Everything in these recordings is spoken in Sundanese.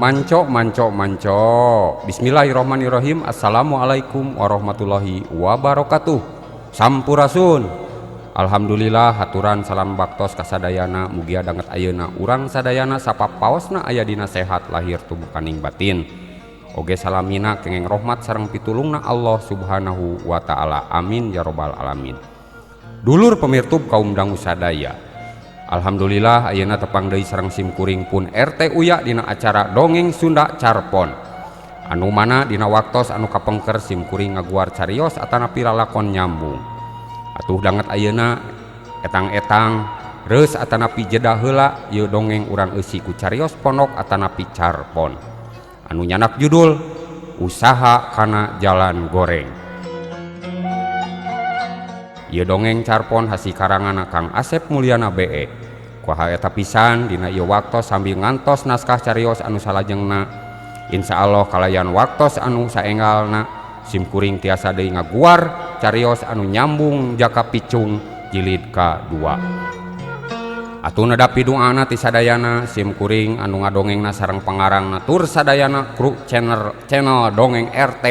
Manco manco manco. Bismillahirrahmanirrahim. Assalamualaikum warahmatullahi wabarakatuh. Sampurasun. Alhamdulillah haturan salam baktos kasadayana mugia danget ayeuna urang sadayana sapapaosna aya dina sehat lahir tubuh kaning batin. Oge salamina kengeng rahmat sareng pitulungna Allah Subhanahu wa taala. Amin ya robbal alamin. Dulur pemirtub kaum dangu sadaya. Alhamdulillah ayeuna tepang deui sareng simkuring pun RT Uya dina acara Dongeng Sunda Carpon. Anu mana dina waktos anu kapengker simkuring ngaguar carios atanapi lalakon nyambung. Atuh danget ayeuna etang-etang reus atanapi jeda heula ieu dongeng urang eusi ku carios pondok atanapi carpon. Anu nyanak judul Usaha Kana Jalan Goreng. Ieu dongeng carpon hasil karangan Kang Asep Mulyana BE. Kuaha eta pisan dina ieu waktos sambil ngantos naskah carios anu salajengna. Insya Allah kalayan waktos anu saenggalna simkuring tiasa deui ngaguar carios anu nyambung jaka picung jilid ka-2. Atuh nedapi doana ti sadayana simkuring anu ngadongengna sareng pangarangna tur sadayana kru channel Dongeng RT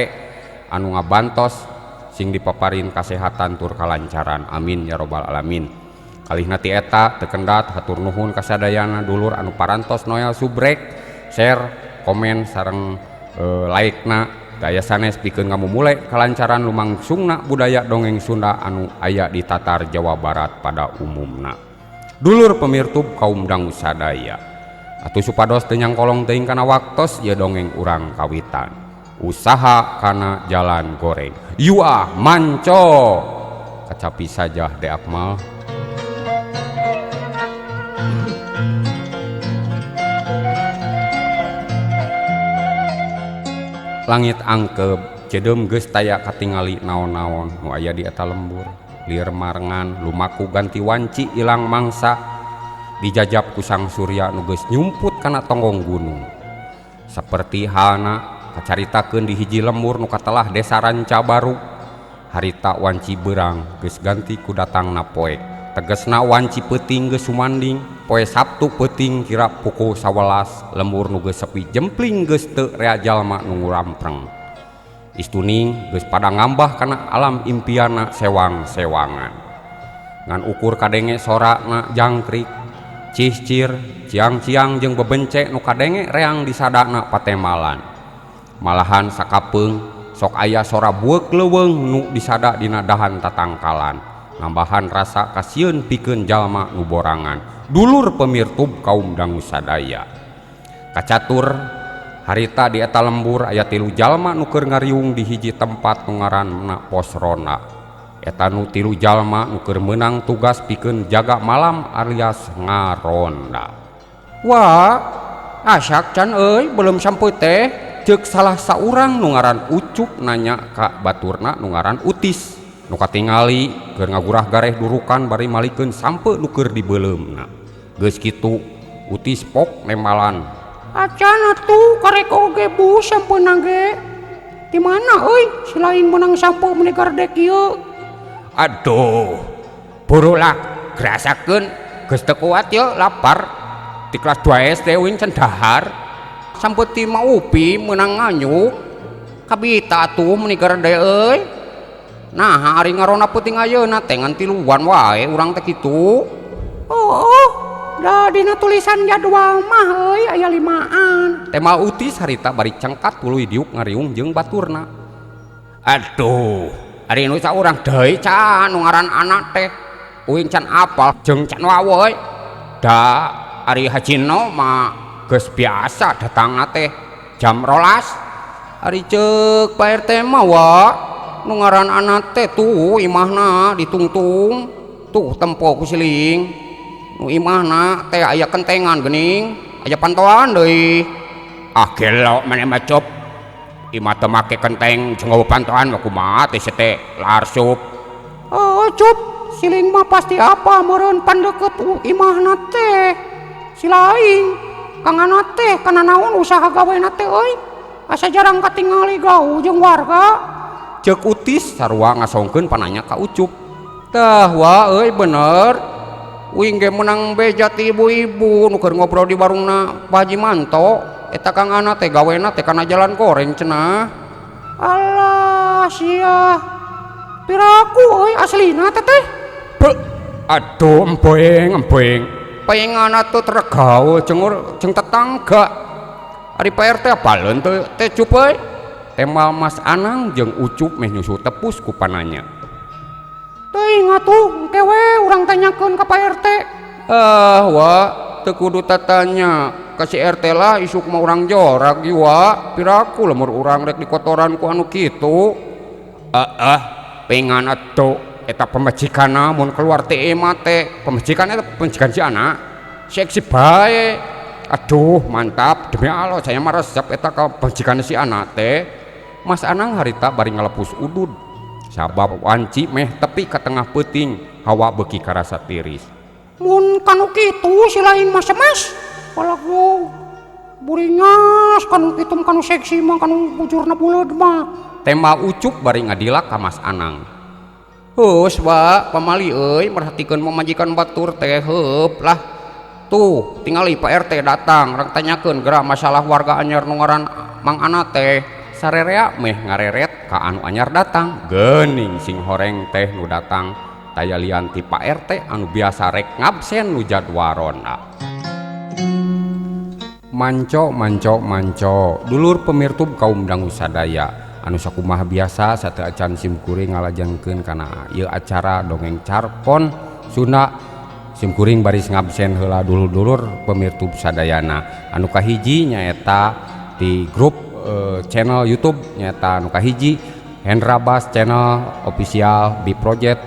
anu ngabantos sing dipaparin kasehatan tur kalancaran. Amin ya robbal alamin. Kalihna ti eta teu kendat hatur nuhun kasadayana dulur anu parantos noel subrek, share, komen sareng like-na daya sanes pikeun ngamumule kalancaran lumangsungna budaya dongeng Sunda anu aya di Tatar Jawa Barat pada umumna. Dulur pemirtub kaum dangu sadaya. Atuh supados teu nyangkolong teuing kana waktos ieu dongeng urang kawitan. Usaha Kana Jalan Goreng. Yuah manco. Kacapi saja De Akmal. Langit angkeb, cedem geus taya katingali naon-naon nu aya di eta lembur. Lieur marengan lumaku ganti wanci ilang mangsa dijajab ku sang surya nu geus nyumput kana tonggong gunung. Saperti halna kacaritakeun di hiji lembur nu katelah desa Ranca Baru. Harita wanci beurang geus ganti ku datangna poek. Tegesna wanci peuting geus sumanding, poe Sabtu peuting kira pukul 11 lembur nu geus sepi jempling geus teu rea jalma nu ngurampreng. Istuning geus pada ngambah kana alam impianna sewang-sewangan. Ngan ukur kadenge sorana jangkrik, cihcir, ciang-ciang jeung bebence nu kadenge reang disadana patemalan. Malahan sakapeung sok aya sora bueuk leuweung nu disada dina dahan tatangkalan. Nambahan rasa kasieun pikeun jalma nu borangan. Dulur pemirtub kaum dangu sadaya. Kacatur harita di eta lembur aya tilu jalma nu keur ngariung di hiji tempat nu ngaranna pos ronda. Eta nu tilu jalma nu keur meunang tugas pikeun jaga malam alias ngaronda. Wah, asak can euy belum sampai teh. Ceuk salah saurang nu ngaran Ucup nanya ka baturna nu ngaran Utis. Nu katingali keur ngagurah gareh durukan bari malikeun sampe nu keur dibeuleumna. Geus kitu Utis pok nembalan. Acan atuh karek oge bu sampeuna ge. Di mana euy si lain meunang sampe meni gardek ieu? Aduh, buru lah grasakeun geus teu kuat ye lapar. Di kelas 2 SD uing can dahar. Sampe ti Ma Upi meunang nganyuk. Kabita atuh meni garde euy. Nah, ari ngarona peuting ayeuna teh ngan tiluan wae urang teh kitu. Oh, da dina tulisan jadwal mah euy aya 5an. Tema Utis harita bari cengkat tuluy diuk ngariung jeung baturna. Aduh, ari nu saurang deui can nu ngaran anak teh. Uing can apal jeung can wae euy. Da ari Hajino mah geus biasa datangna teh jam 12. Ari ceuk Pak RT mah wa nu ngaran anak teh tuh imahna ditungtung tuh tempo ku siling. Nu imahna teh aya kentengan geuning, aya pantoan deui. Ah gelo maneh mah Cup. Imah teu make kenteng jeung eueuh pantoan mah kumaha teh teh larsup. Oh Cup, siling mah pasti apa meureun pandeukeut imahna teh. Si lain Kang Ana teh kana naon usaha gawena teh euy. Asa jarang katingali gaul jeung warga. Ceuk Utis sarua ngasongkeun pananya ka Ucup. Tah wa euy bener. Uing ge meunang beja ti ibu-ibu nu keur ngobrol di warungna Pak Haji Manto. Eta Kang Ana teh gawena teh kana jalan goreng cenah. Alah sia. Piraku euy aslina teh teh. Aduh empoeng empoeng. Paengana tuh tergaul cengur jeung tetangga. Ari Pak RT apaleun teu teh Cup euy. Temal Mas Anang jeung Ucup meh nyusul tepus ku pananya. Teuing atuh engke we urang tanyakeun ka Pak RT. Ah wa teu kudu tatanya ka si RT lah isuk mah urang jorag ieu piraku lemur urang rek dikotoran ku anu kitu. Ah pengan atuh eta pamajikanna mun keluar teh mah teh pamajikan eta pamajikan si anak seksi bae. Aduh mantap demi Allah saya mah resep eta ka pamajikan si anak teh. Mas Anang harita bari ngalepus udud sabab wanci meh tepi ka tengah peuting hawa beuki karasa tiris. Mun kanu kitu si lain mah semes walago buringas kanu kitu kanu seksi mah kanu bujurna buleud mah. Tema Ucup bari ngadilak ka Mas Anang. Heus wa pamali euy merhatikeun pamajikan batur teh heup lah. Tuh tingali Pak RT datang rek tanyakeun geura masalah warga anyar nu ngaran Mang Ana teh. Sarerea meh ngareret ka anu anyar datang. Geuning sing horeng teh nu datang taya lian ti Pak RT anu biasa rek ngabsen nu jadwal ronda. Manco manco manco dulur pemirtub kaum dangu sadaya anu sakumaha biasa sateu acan simkuring ngalajengkeun kana ieu acara dongeng carpon Sunda. Simkuring baris ngabsen heula dulur-dulur pemirtub sadayana anu kahiji nyaeta di grup channel YouTube nyaeta anu kahiji Hendra Bas channel official, B Project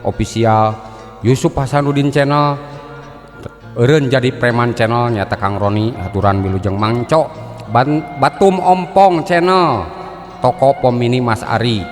official, Yusuf Hasanuddin channel, eureun jadi preman channel nyaeta Kang Roni haturan wilujeng mangco, Batum Ompong channel, Toko Pom Mini Mas Ari,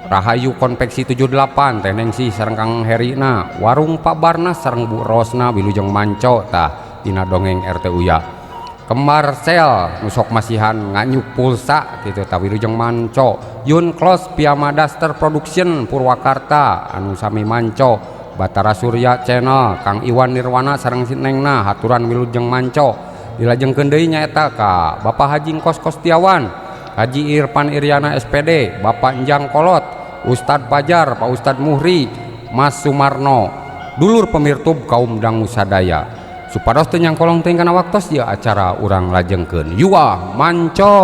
Rahayu Konveksi 78 Teh Nengsi sareng Kang Herina, Warung Pak Barnas sareng Bu Rosna wilujeng manco tah dina dongeng RT Uya. Kemar Sel nusok masihan nganyuk pulsa gitu tah wilujeng manco. Yun Close Piyama Duster Production Purwakarta anu sami manco. Batara Surya channel Kang Iwan Nirwana sareng si Nengna haturan wilujeng manco. Dilajengkeun deui nyaeta ka Bapak Haji Kos Kostiawan, Haji Irfan Iriana SPD, Bapak Enjang Kolot, Ustad Pajar, Pak Ustad Muhri, Mas Sumarno, dulur pemirtub kaum dangu sadaya. Supados teu nyangkolong teuing kana waktos ieu acara urang lajengkeun. Yuah manco.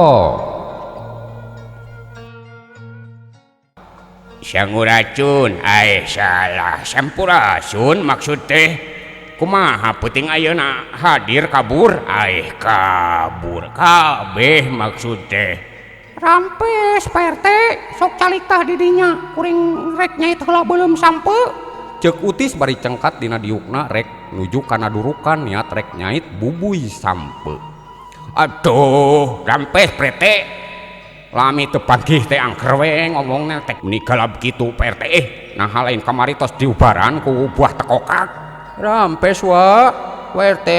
Sanguracun, ai salah sampurasun maksud teh. Kumaha peuting ayeuna hadir kabur, ai kabur kabeh maksud teh. Rampes Pak RT sok calik tah di dinya kuring rek nyait heula beuleum sampe. Ceuk Utis bari cengkat dina diukna rek nuju kana durukan niat rek nyait bubuy sampe. Aduh, rampes prete. Lami teu panggih teh angker we ngomongna teh meni galap kitu Pak RT. Nah lain kamari tos diubaran ku buah tekokak. Rampes wa, Pak RT.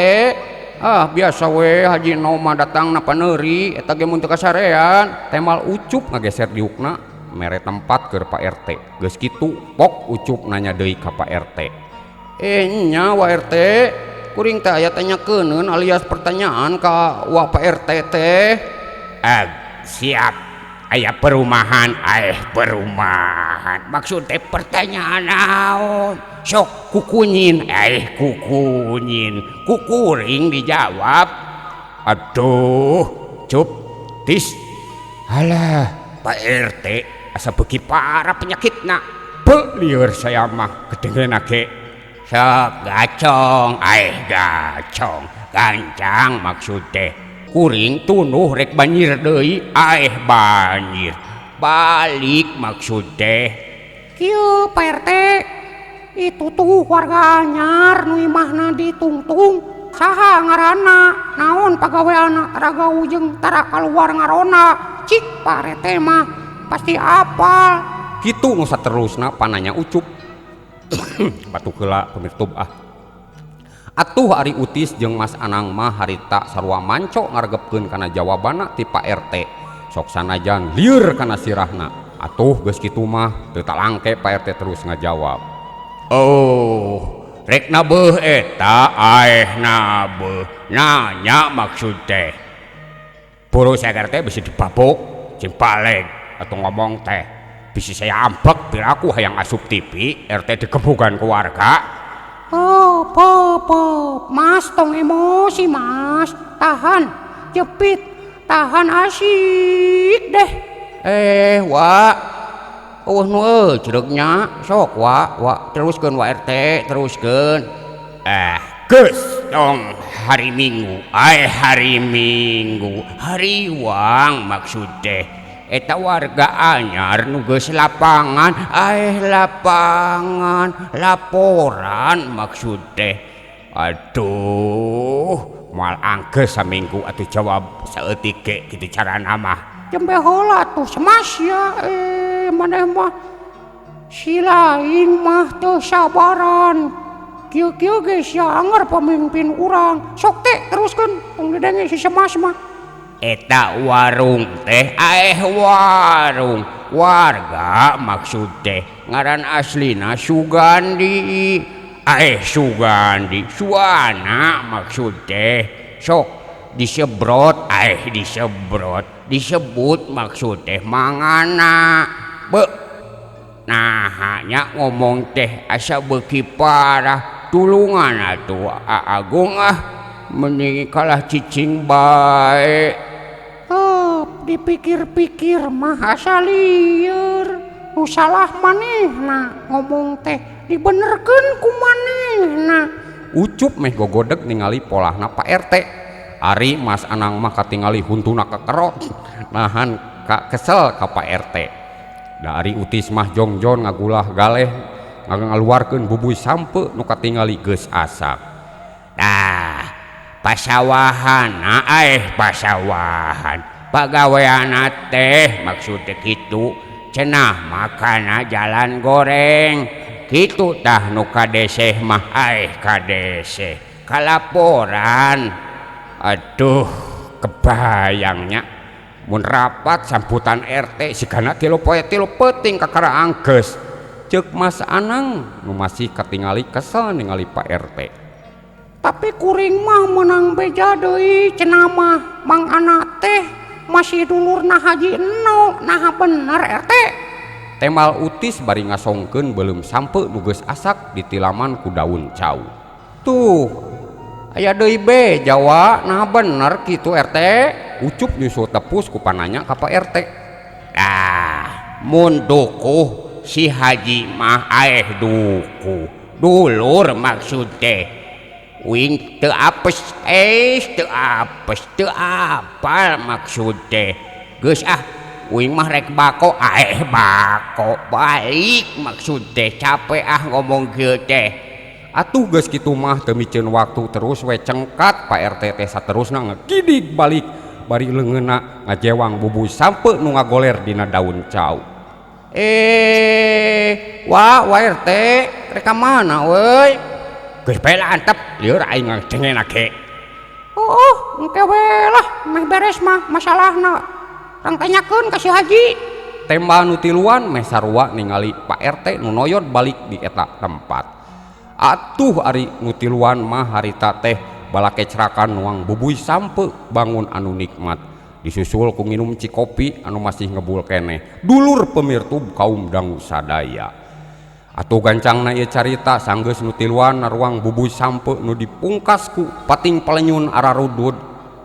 Ah biasa we Haji Noma datang na paneuri eta ge mun teu kasarean. Temal Ucup ngageser diukna mere tempat keur Pak RT. Geus kitu pok Ucup nanya deui ka Pak RT. Nya Wa RT, kuring teh aya tanyakeun alias pertanyaan ka Wa Pak RT teh. Siap. Aya perumahan, perumahan. Maksud teh pertanyaan naon? Sok kukunyin, kukunyin. Kukuring dijawab. Aduh, Cup, tis. Alah, Pak RT asa beuki parah penyakitna. Beuh lieur saya mah kedengeuna ge. Sok gacong, gacong. Gancang maksud teh. Kuring tunuh rek banjir deui, banjir. Balik maksud teh. Kieu Pak RT, itu tuh warga anyar nu imahna ditungtung. Saha ngaranna? Naon pagaweanna? Tara gaul jeung tara kaluar ngarona. Cik Pak RT mah pasti apal. Kitu nu saterusna pananya Ucup. Batuk heula pemirtub ah. Atuh ari Utis jeung Mas Anang mah harita sarua manco ngaregepkeun kana jawabanna ti Pak RT. Sok sanajan lieur kana sirahna. Atuh geus kitu mah teu talangke Pak RT terus ngajawab. Oh, rek nabeuh eta aeh nabeuh. Nanya maksud teh. Buru saya RT bisa dibabuk jeung balik atau ngomong teh bisa saya ambek piraku hayang asup TV RT digebugan ku warga. Oh, po, mas tong emosi mas, tahan, jepit, tahan asik deh. Wa, eueuh nu euceuknya, sok wa, wa teruskeun wa RT, teruskeun. Geus dong hari Minggu, ai hari Minggu, hari wang maksud teh. Eta warga anyar nu geus lapangan, ai lapangan, laporan maksud teh. Aduh, moal anggeus saminggu atuh jawab saeutik ge kitu carana mah. Jembe heula tuh semas ya, maneh mah si lain mah teu sabaran. Kieu-kieu ge sia anger pamimpin urang. Sok teh teruskeun tong didenge si semas mah. Eta warung teh aeh warung warga maksud teh ngaran aslina Sugandi aeh Sugandi Suana maksud teh sok disebrot aeh disebrot disebut maksud teh mangana be nah nya ngomong teh asa beuki parah tulungan atuh Agung ah mending kalah cicing bae. Dipikir-pikir mah asa lieur nu salah manehna ngomong teh dibenerkeun ku manehna. Ucup meh gogodeg ningali polahna Pak RT. Ari Mas Anang mah katingali huntuna kekerot nahan ka kesel ka Pak RT. Da ari Utis mah jongjon ngagulah galeh ngaluarkeun bubuy sampe nu katingali geus asak. Tah pasawahan aeh pasawahan pagaweana teh maksud teh kitu cenah makana jalan goreng kitu tah nu kadeseh mah aeh kadeseh kalaporan. Aduh kebayangnya mun rapat sambutan RT sigana 3 poe 3 peuting kakara anggeus ceuk Mas Anang nu masih katingali kesel ningali Pak RT. Tapi kuring mah menang beja deui cenah mah Mang Ana teh masih dulurna Haji Eno, nah bener RT. Temal Utis bari ngasongkeun beuleum sampe nu geus asak ditilaman ku daun cau. Tuh, aya deui be Jawa, nah bener kitu RT. Ucup nyusul tepus ku pananya ka Pak RT. Ah, mun dukuh si Haji mah aeh dukuh. Dulur maksud teh. Wing teu apes, teu apes, teu apal maksud teh. Geus ah, wing mah rek bako, aeh bako balik maksud teh capek ah ngomong kieu teh. Atuh geus kitu mah teu miceun waktu terus we cengkat Pak RT teh saterusna ngegidig balik bari leungeunna ngajewang bubuy sampe nu ngagoler dina daun cau. Wa wa RT rek ka mana euy? Geus bae lah antep lieur aing ngacengena ge. Oh, engke we lah meh beres mah masalahna. Rang tanyakeun ka si Haji. Tembal nu tiluan meh sarua ningali Pak RT nu noyod balik di eta tempat. Atuh ari nu tiluan mah harita teh balakecrakan nuang bubuy sampe bangun anu nikmat. Disusul ku nginum cikopi anu masih ngebul keneh. Dulur pemirtub kaum dangu sadaya. Atuh gancangna ieu carita sanggeus nu tiluan naruang bubuy sampe nu dipungkas ku pating palenyun ararudud.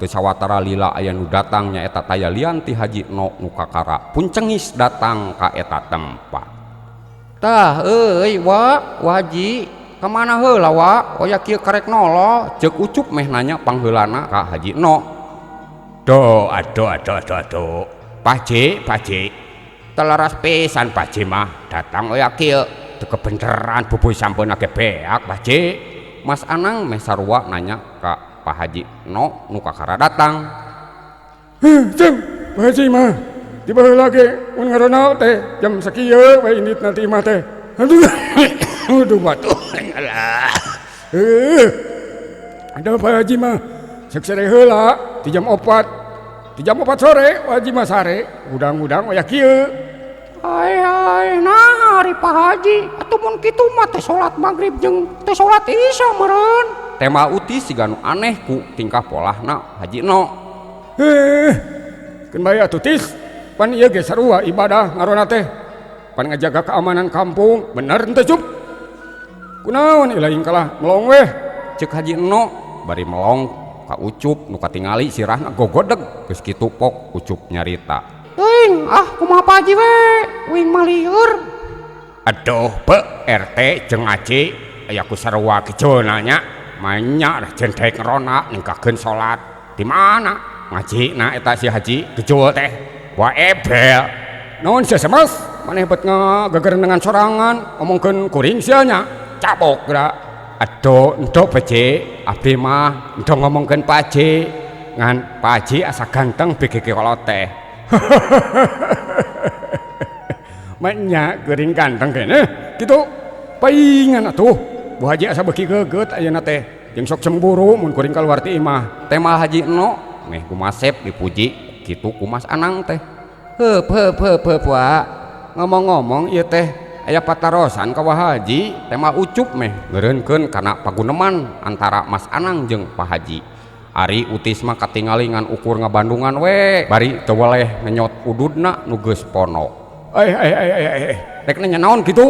Teu sawatara lila aya nu datang nyaeta taya lian ti Haji No nu kakara puncengis datang ka eta tempat. Tah euy wa Haji ka mana heula wa oya kieu karek nolo ceuk Ucup meh nanya pangheulana ka Haji No. Duh aduh aduh aduh aduh Pak Haji teleras pisan Pak Haji mah datang oya kieu teu kebeneran bubuy sampeuna ge beak Pak Haji. Mas Anang meh sarua nanya ka Pak Haji No nu kakara datang. Heuh, jeung Pak Haji mah di baheula ge mun ngaronal teh jam sakieu we inditna ti imah teh. Aduh, aduh batuk. Alah. Heuh. Ada Pak Haji mah seuk sere heula di jam 4. Di jam 4 sore Pak Haji mah sare, udang-udang aya kieu. Ai ai nah ari Pak Haji atuh mun kitu mah teh salat magrib jeung teh salat isya meureun. Tema Utis siga nu aneh ku tingkah polahna Haji No. Heuh, Keun bae atuh tis. Pan ieu ge sarua ibadah ngaronda teh. Pan ngajaga keamanan kampung, bener henteu Cup? Kunaon ilaing kalah melong weh. Cek Haji Eno bari melong ka Ucup nu katingali sirahna gogodeg geus kitu pok Ucup nyarita. Teuing ah kumaha Pak Haji we, uing mah lieur. Aduh pe RT jeung Haji aya ku sarua kijulna nya. Manya lah jentek ngerona ningkakeun salat. Di mana ngajina eta si Haji kijul teh? Wa ebel. Naon sia Mas? Maneh bet ngagagerendengan sorangan ngomongkeun kuring sia nya. Cabok geura. Aduh, endo bece, abdi mah endo ngomongkeun Pak Haji. Ngan Pak Haji asa ganteng BGG kolot teh. Manya geuring ganteng keneh kitu. Paingan atuh. Bu Haji asa beuki geugeut ayeuna teh. Jeung sok cemburu mun kuring kaluar ti imah. Temal Haji Eno meh kumasep dipuji kitu ku Mas Anang teh. Heup heup heup heup wa. Ngomong-ngomong ieu teh aya patarosan ka Wa Haji, temal Ucup meh ngeureunkeun kana paguneman antara Mas Anang jeung Pak Haji. Ari Utis mah katingali ngan ukur ngabandungan we, bari teu weleh ngenyot ududna nu geus ponok. Eh. Rek nanya naon kitu?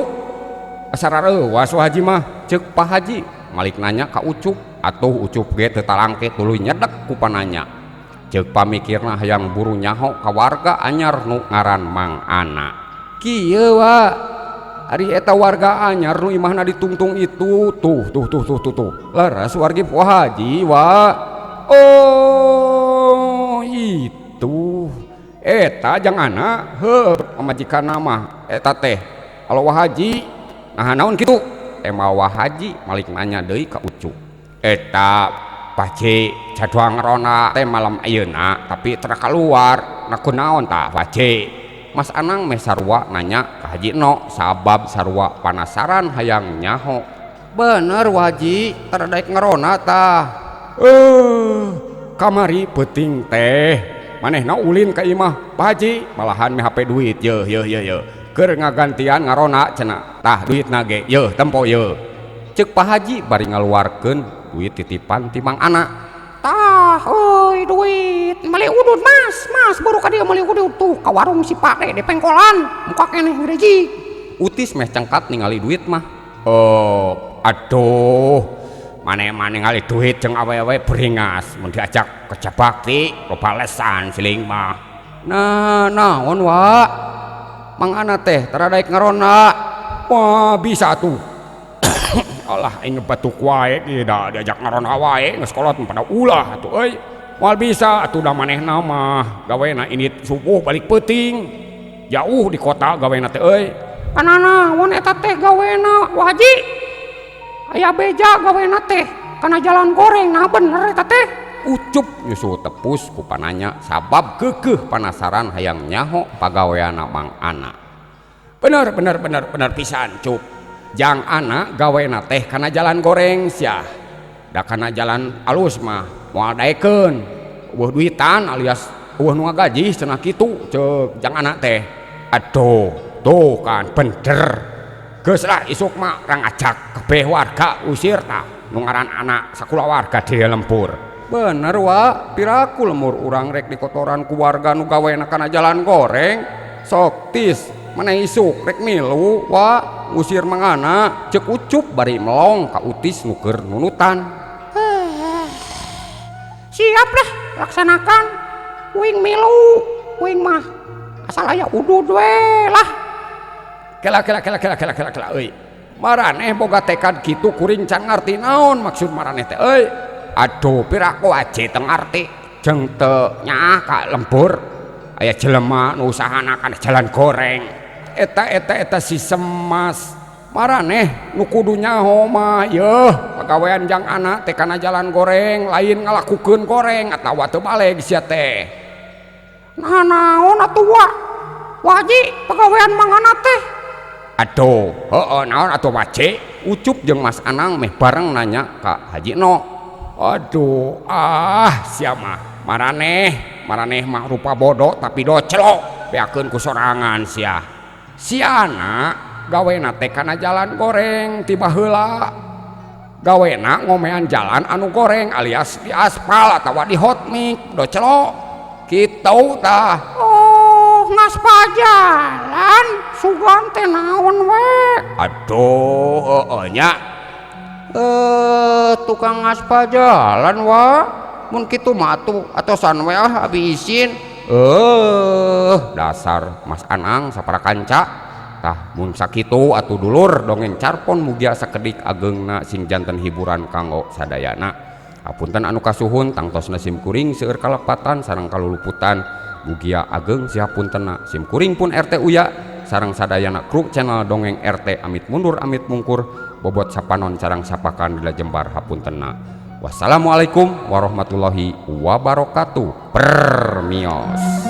Asa rareuwas Wa Haji mah, ceuk Pak Haji malik nanya ka Ucup. Atuh Ucup ge teu talangke tuluy nyedek ku pananya. Ceuk pamikirna hayang buru nyaho ka warga anyar nu ngaran Mang Ana. Kieu wa, ari eta warga anyar nu imahna ditungtung itu tuh tuh tuh tuh tuh tuh. Leres wargi Wa Haji wa. Oh itu eta jang anak heuh pamajikanna mah eta teh. Kalau Wa Haji nah naon kitu? Tema Wa Haji malik nanya deui ka Ucup. Eta Pak Haji jadwal ngerona teh malam ayeuna tapi teu kaluar. Nah kunaon tah Pak Haji? Mas Anang meh sarua nanya ka Haji Eno sabab sarua panasaran hayang nyaho. Bener Wa Haji, teu daek ngerona tah. Kamari peuting teh manehna ulin ka imah Pak Haji malahan meh HP duit yeuh yeuh yeuh yeuh. Keur ngagantian ngarona cenah. Tah duitna ge yeuh tempo yeuh. Ceuk Pak Haji bari ngaluarkeun duit titipan ti Mang Ana. Tah euy duit meuli udud Mas, Mas baru ka dieu meuli udud tuh ka warung si Pade di pengkolan muka keneh ngereji. Utis meh cengkat ningali duit mah. Oh, aduh. Maneh-maneh ningali duit jeung awewe beringas mun diajak kerja bakti loba lesan siling mah. Nah, naon wa? Mang Ana teh tara daek ngarona. Wah, bisa tuh. Alah aing batuk wae ieu da diajak ngarona wae geus kolot pada ulah atuh euy. Moal bisa atuh da manehna mah gawena indit subuh balik peuting. Jauh di kota gawena teh euy. Pananaon eta teh gawena Wa Haji? Aya beja gawena teh kana jalan goreng nah bener eta teh. Ucup nyusul tepus ku pananya sabab keukeuh panasaran hayang nyaho pagaweana Mang Ana. Bener bener bener bener pisan Cup. Jang Ana gawena teh kana jalan goreng sia. Da kana jalan alus mah moal daekeun. Eueuh duitan alias eueuh nu ngagajih cenah kitu ceuk Jang Ana teh. Aduh, tuh kan bener. Geus lah isuk mah rang ajak kabeh warga usir tah nu ngaran anak sakulawarga di lembur. Bener wa, piraku lemur urang rek dikotoran ku warga nu gawena kana jalan goreng. Sok tis maneh isuk rek milu wa ngusir Mang Ana. Ceuk Ucup bari melong ka Utis nu keur nunutan. Siap lah laksanakan. Uing milu, uing mah asal aya udud we lah. Kela kela kela kela kela kela kela euy. Maraneh boga tekad kitu kuring can ngarti naon maksud maraneh teh euy. Aduh piraku aje teu ngarti jeung teu nyaah ka lembur. Aya jelema nu usahana kana jalan goreng. Eta eta eta si Semas. Maraneh nu kudu nyaho mah yeuh pagawean jang anak teh kana jalan goreng lain ngalakukeun goreng atawa teu baleg sia teh. Nah naon atuh wa? Wa Haji pagawean Mang Ana teh. Aduh, heeh naon atuh Waji? Ucup jeung Mas Anang meh bareng nanya ka Haji Eno. Aduh, ah sia mah maraneh, maraneh mah rupa bodoh tapi docelok beakeun ku sorangan sia. Si anak gawena teh kana jalan goreng ti baheula. Gawena ngomean jalan anu goreng alias di aspal atawa di hot mix docelok. Kitu tah. Oh, ngaspal jalan sugan teh naon we. Aduh, heeh nya. Tukang ngaspal jalan wa. Mun kitu mah atuh atosan we ah abi isin. Dasar Mas Anang sapara kanca. Tah mun sakitu atuh dulur dongeng carpon mugia sakedik ageungna sing janten hiburan kanggo sadayana. Hapunten anu kasuhun tangtosna sim kuring seueur kalepatan sareng kaluluputan mugia ageng sihapuntenna sim kuring pun RT Uya sareng sadayana kru channel dongeng RT amit mundur amit mungkur bobot sapanon sareng sapakan dila jembar hapuntenna. Wassalamualaikum warahmatullahi wabarakatuh. Permios.